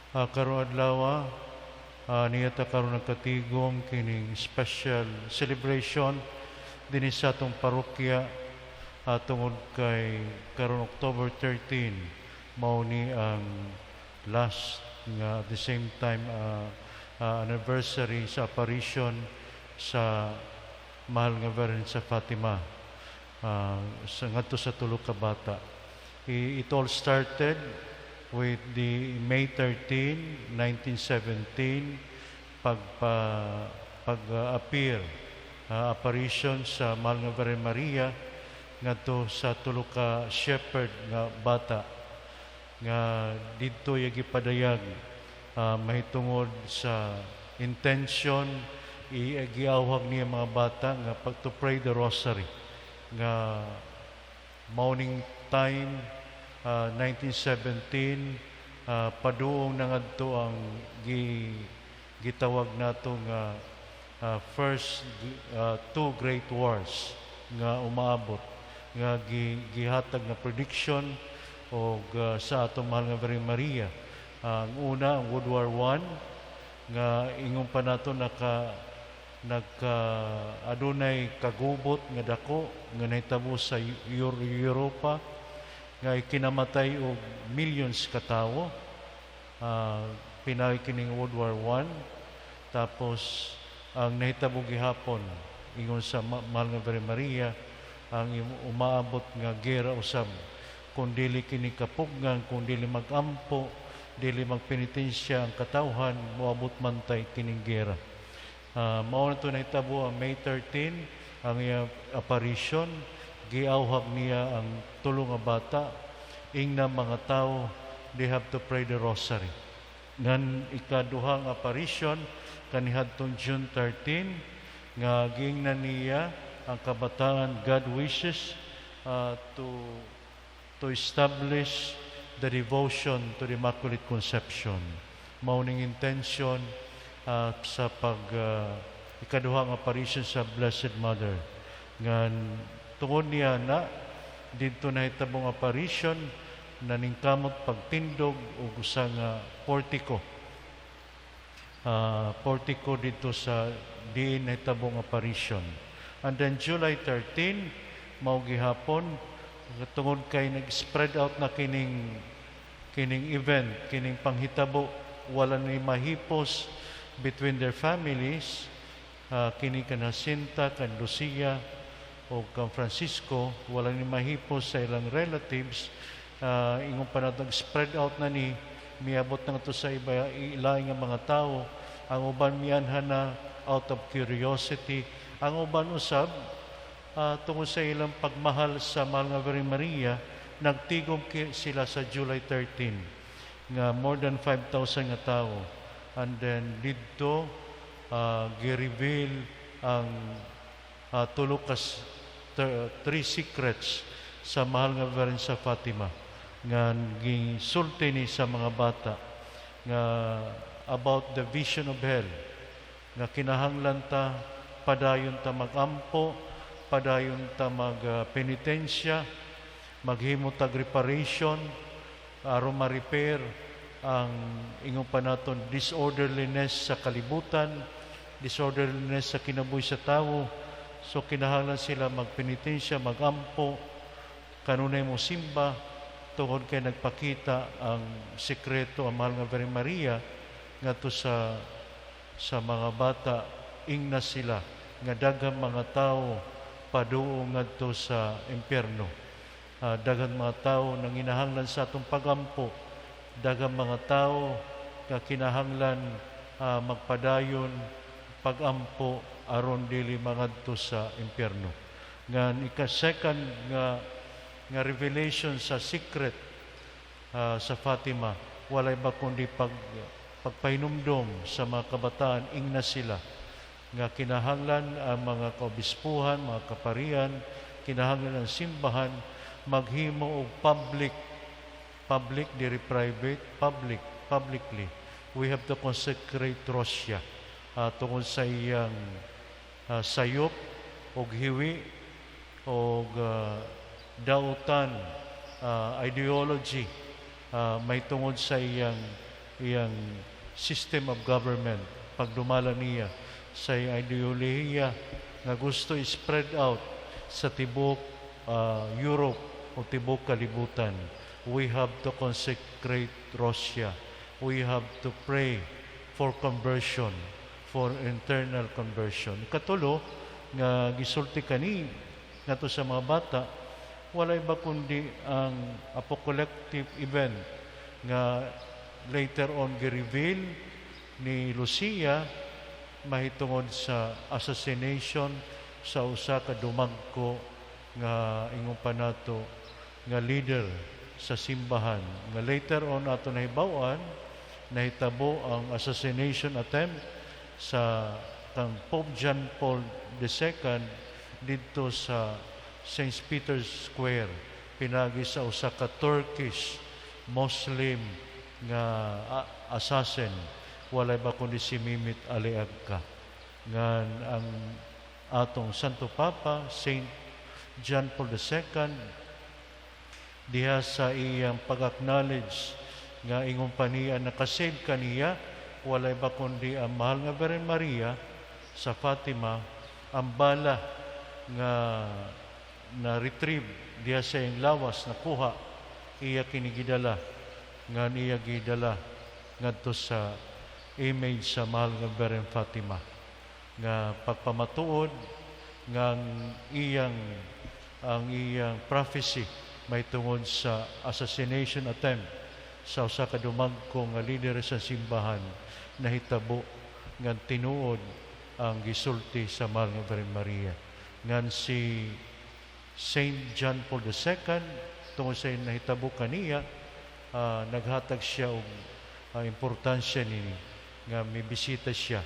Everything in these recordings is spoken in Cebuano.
Karong adlaw, niya ta karon nagkatigom kining special celebration dinhi sa atong parokya tungod kay karon October 13 mao ni ang last nga at the same time anniversary sa apparition sa Mahal nga Birhen sa Fatima sa ngadto sa tulo ka bata. It all started with the May 13, 1917 pagpa pag-appear apparition sa Mahal nga Birhen Maria ngadto sa tulo ka shepherd nga bata nga didto iya gipadayag mahitungod sa intention giawhag niya mga bata nga pag to pray the rosary nga mao ning time 1917 paduong na ngadto ang gitawag nato nga first two great wars nga umaabot nga gihatag nga prediction og sa atong Mahal nga Birhen Maria. Ang una, ang World War I nga ingon pa nato nagka adunay kagubot nga dako nga nahitabo sa Europa nga ikinamatay og millions ka tawo pinaagi kining World War I. Tapos ang nahitabo gihapon, ingon sa Mahal nga Birhen Maria, ang umaabot nga gera usab kung dili kini kapugnan, kung dili magampo, dili magpenitensya ang katawhan, moabot man tay kining gera. Mao na to nahitabo ang May 13, ang iya apparition, giawhag niya ang tulo nga bata, ingna mga tao, they have to pray the rosary. Ngan ikaduhang apparition kanihadtong June 13 nga giingnan niya ang kabataan, God wishes to establish the devotion to the Immaculate Conception. Mao ning intention sa pag ikaduhang apparition sa Blessed Mother. Ngan tungod niya na didto nahitabong apparition, naningkamot pagtindog og usa nga portico. Portico dito sa diin nahitabong apparition. And then July 13, mao gihapon tungod kay nag-spread out na kining event, kining panghitabo, wala ni mahipos between their families, kini kan Jacinta, kan Lucia, o kan Francisco, wala ni mahipos sa ilang relatives, ingon pa na nag-spread out na ni, miabot na to sa iba ilaing nga mga tao. Ang uban mianha na out of curiosity, ang uban usab tungod sa ilang pagmahal sa Mahal nga Birhen Maria, nagtigom sila sa July 13 nga more than 5,000 nga tao. And then didto gi-reveal ang tulo ka three secrets sa Mahal nga Birhen sa Fatima nga gisulti ni sa mga bata nga about the vision of hell, nga kinahanglan ta padayon ta magampo, padayon ta mag penitensya, maghimo tag reparation aron ma-repair ang ingon pa naton disorderliness sa kalibutan, disorderliness sa kinabuhi sa tawo. So kinahanglan sila magpenitensya, magampo, kanunay mo simba tungod kay nagpakita ang sekreto ang Mahal nga Birhen Maria ngadto sa mga bata. Ingna sila nga daghang mga tawo paduong ngadto sa impyerno. Daghang mga tao nanginahanglan sa atong pagampo, daghang mga tao nga kinahanglan magpadayon pagampo aron dili mangadto sa impyerno. Ngan ika-second nga revelation sa secret sa Fatima, walay ba kundi pagpahinumdom sa mga kabataan, ingna sila nga kinahanglan ang mga kaobispuhan, mga kaparian, kinahanglan ang simbahan maghimo og public, public diri private, public, publicly we have to consecrate Russia tungod sa iyang sayop og hiwi og dautan ideology may tungod sa iyang iyang system of government, pagdumala niya sa iyang ideolohiya nga gusto spread out sa tibuok Europe o tibuok kalibutan. We have to consecrate Russia. We have to pray for conversion, for internal conversion. Katulo, nga gisulti kani ngadto sa mga bata, wala iba kundi ang apocalyptic event nga later on gi-reveal ni Lucia mahitungod sa assassination sa usa ka dumagko nga ingon pa nato nga leader sa simbahan, nga later on ato nahibaw-an nahitabo ang assassination attempt sa kang Pope John Paul II didto sa St. Peter's Square pinagi sa usa ka Turkish Muslim nga assassin, walay ba kundi si Mehmet Ali Agca, ngan ang atong Santo Papa Saint John Paul II, diha sa iyang pag-acknowledge nga ingon pa niya nakasave kaniya walay ba kundi ang mahal nga Birhen Maria sa Fatima, ang bala nga na retrieve diha sa iyang lawas, nakuha iya kini, gidala nga niya gidala ngadto sa image sa mahal nga Birhen Fatima, nga pagpamatuod nga ang iyang prophecy may tungod sa assassination attempt sa usa ka dumagko nga leader sa simbahan nahitabo, nga tinuod ang gisulti sa mahal nga Birhen Maria. Ngan si Saint John Paul II, tungod sa nahitabo kaniya, naghatag siya og importansya nini nga mibisita siya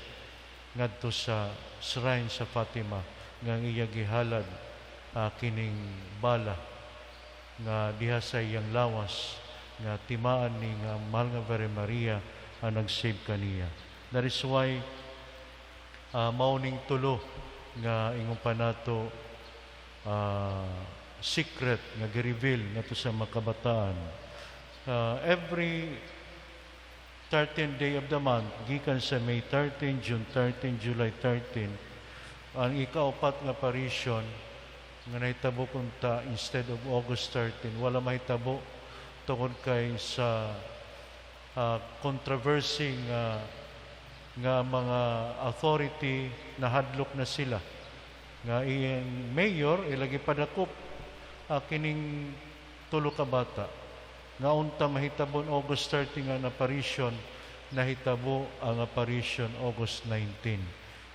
ngadto sa shrine sa Fatima nga iya gihalad kining bala nga diha sa iyang lawas, nga timaan ni nga mahal nga Birhen Maria ang nag-save kaniya. That is why mao ning tulo nga ingon pa nato secret nga gi-reveal ngadto sa mga kabataan. Every 13th day of the month, gikan sa May 13, June 13, July 13, ang ikaupat nga apparition nga nahitabo kunta instead of August 13, wala mahitabo tungod kay sa controversy nga mga authority, nahadlok na sila nga iyang mayor ilagi padakop kining tulo ka bata, nga unta mahitabon August 30 nga apparition, nahitabo ang apparition August 19.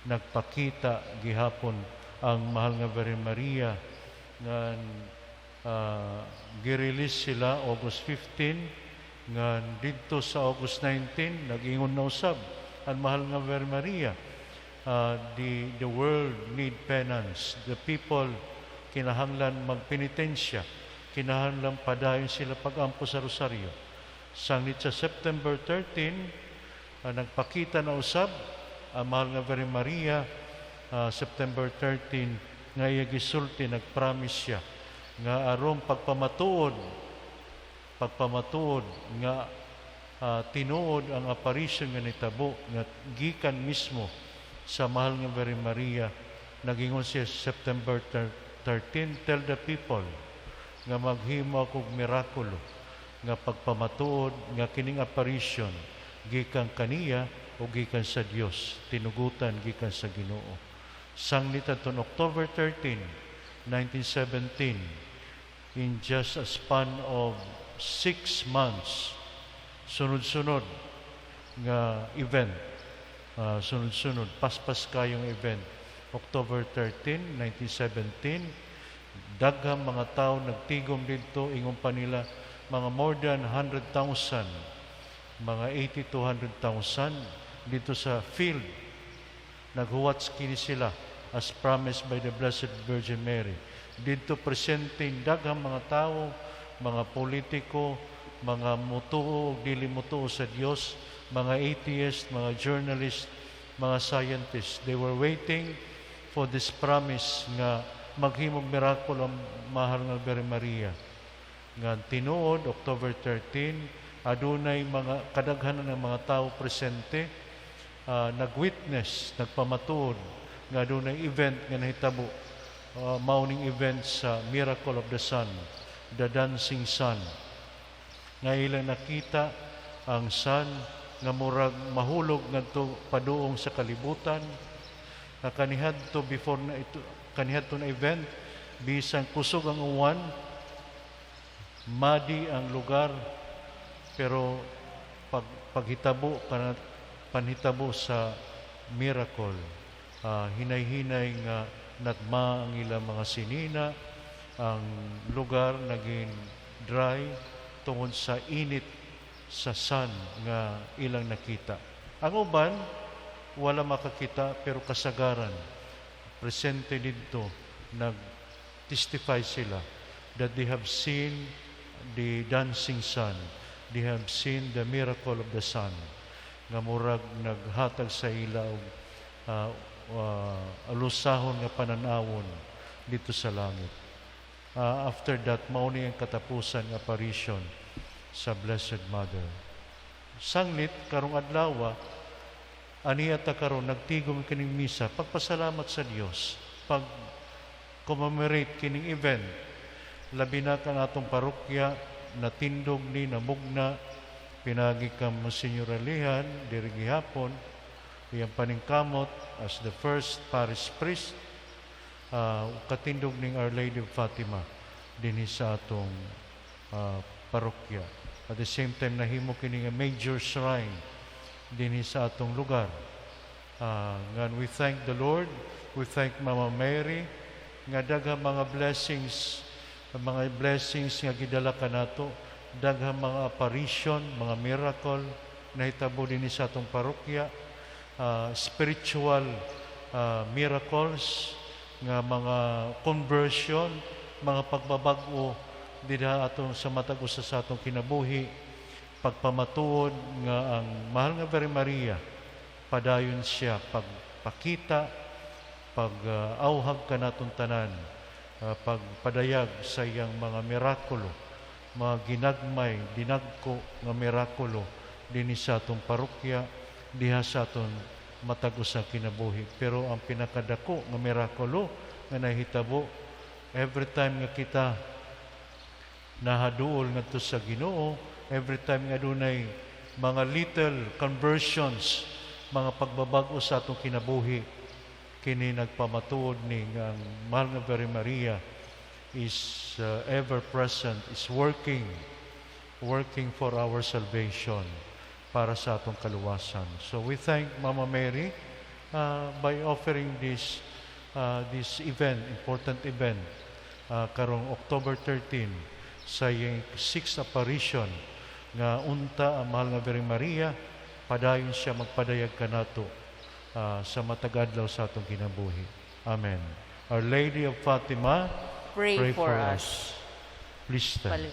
Nagpakita gihapon ang mahal nga Birhen Maria, nga gi-release sila August 15, nga didto sa August 19 nag-ingon na usab ang mahal nga Birhen Maria, the world need penance, the people kinahanglan magpenitensya, kinahanglan padayon sila pagampo sa rosaryo. Sanglit sa September 13, nagpakita na usab ang mahal nga Birhen Maria, September 13, nga iya gisulti, nagpromise siya nga aron pagpamatuod nga tinuod ang apparition nga nitabo nga gikan mismo sa mahal nga Birhen Maria. Nagingon siya September 13, "Tell the people nga maghimo akong mirakulo nga pagpamatuod nga kining apparition gikan kaniya o gikan sa Dios, tinugutan gikan sa Ginoo." Sanglit atong October 13, 1917, in just a span of 6 months, sunod-sunod nga event, sunod-sunod, paspas kayong event. October 13, 1917, daghang mga tao nagtigom didto, ingon pa nila mga more than 100,000, mga 80 to 100,000 didto sa field. Naghuwat kini sila as promised by the Blessed Virgin Mary. Didto presente daghang mga tao, mga politiko, mga mutuo ug dili mutuo sa Dios, mga atheist, mga journalist, mga scientists. They were waiting for this promise nga maghimog miracle ang mahal nga Birhen Maria. Nga tinuod, October 13, Adunay mga kadaghanan ng mga tao presente, nagwitness, nagpamatuod nga adunay event nga nahitabo, mao ning event sa Miracle of the Sun, the Dancing Sun, nga ilang nakita ang sun nga murag mahulog ngadto paduong sa kalibutan, nga kanihadto before na ito, kanihadto na event, bisan kusog ang uwan, muddy ang lugar, pero pag paghitabo kana, panhitabo sa miracle, hinay-hinay nga natma ang ilang mga sinina, ang lugar naging dry tungod sa init sa sun nga ilang nakita. Ang uban wala makakita, pero kasagaran presente didto, nag-testify sila that they have seen the dancing sun, they have seen the miracle of the sun nga murag naghatag sa ila og alusahon nga pananawon didto sa langit. After that, mao ni ang katapusan nga apparition sa Blessed Mother. Sanglit karong adlaw, aniya ta karon nagtigom kining misa, pagpasalamat sa Dios, pag commemorate kining event, labi na kan atong parokya natindog ni namugna pinagi kang Monsignor Alihan diri gihapon, iyang paningkamot as the first parish priest, katindog ning Our Lady of Fatima dinhi sa atong parokya. At the same time, nahimo kini nga major shrine dinhi sa atong lugar. Ngan we thank the Lord, we thank Mama Mary nga daghang mga blessings nga gidala kanato, daghang mga apparition, mga miracle nahitabo dinhi sa atong parokya, spiritual miracles nga mga conversion, mga pagbabag-o dinha atong sa matag usa sa atong kinabuhi, pagpamatuod nga ang mahal nga Birhen Maria padayon siya pagpakita, pag-auhag kanatong tanan, pagpadayag sa iyang mga mirakulo, mga ginagmay, dinagko nga mirakulo dinhi sa atong parokya, diha sa aton matag usa kinabuhi. Pero ang pinakadako nga mirakulo nga nahitabo every time nga kita nahaduol ngadto sa Ginoo, every time nga adunay mga little conversions, mga pagbabag-o sa atong kinabuhi, kini nagpamatuod ni nga ang mahal nga Birhen Maria is ever present, is working, working for our salvation, para sa atong kaluwasan. So we thank Mama Mary by offering this event, important event, karong October 13, sa iyang sixth apparition, nga unta ang mahal nga Birhen Maria padayon siya magpadayag kanato sa matag adlaw sa atong kinabuhi. Amen. Our Lady of Fatima, pray for us. Please stand.